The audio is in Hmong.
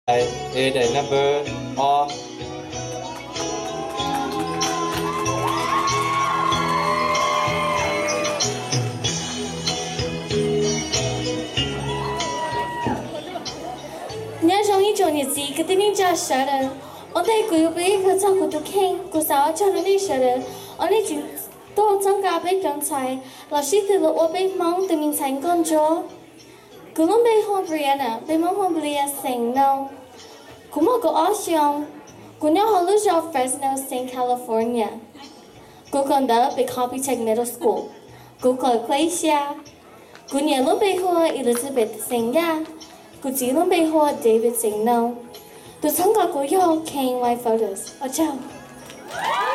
Daim, A daim number ob. Nyob zoo ib tsoom niam txiv kwv tij neej tsa sawv daws, ua ntej kuv yuav pib qhia txog kuv tus kheej, kuv xav ua tsaug rau nej sawv daws uas nej tseem tuaj txhawb nqa peb cov ntxhais los sib tw los ua peb Hmoob tus me ntxhais nkauj ntsuab. Kuv lub npe hu ua Brianna, peb Hmoob hu ua Nplias, xeem Noo. Kuv muaj kaum ob xyoos. Kuv nyob hauv lub zos Fresno, xeev California. Kuv kawm ntawv pem Computech Middle School. Kuv kawm class xya. Kuv niam lub npe hu ua Elizabeth, xeem Yaj. Kuv txiv lub npe hu ua David, xeem Noo. Tus txhawb nqa kuv yog Kane White Photos. Ua tsaug.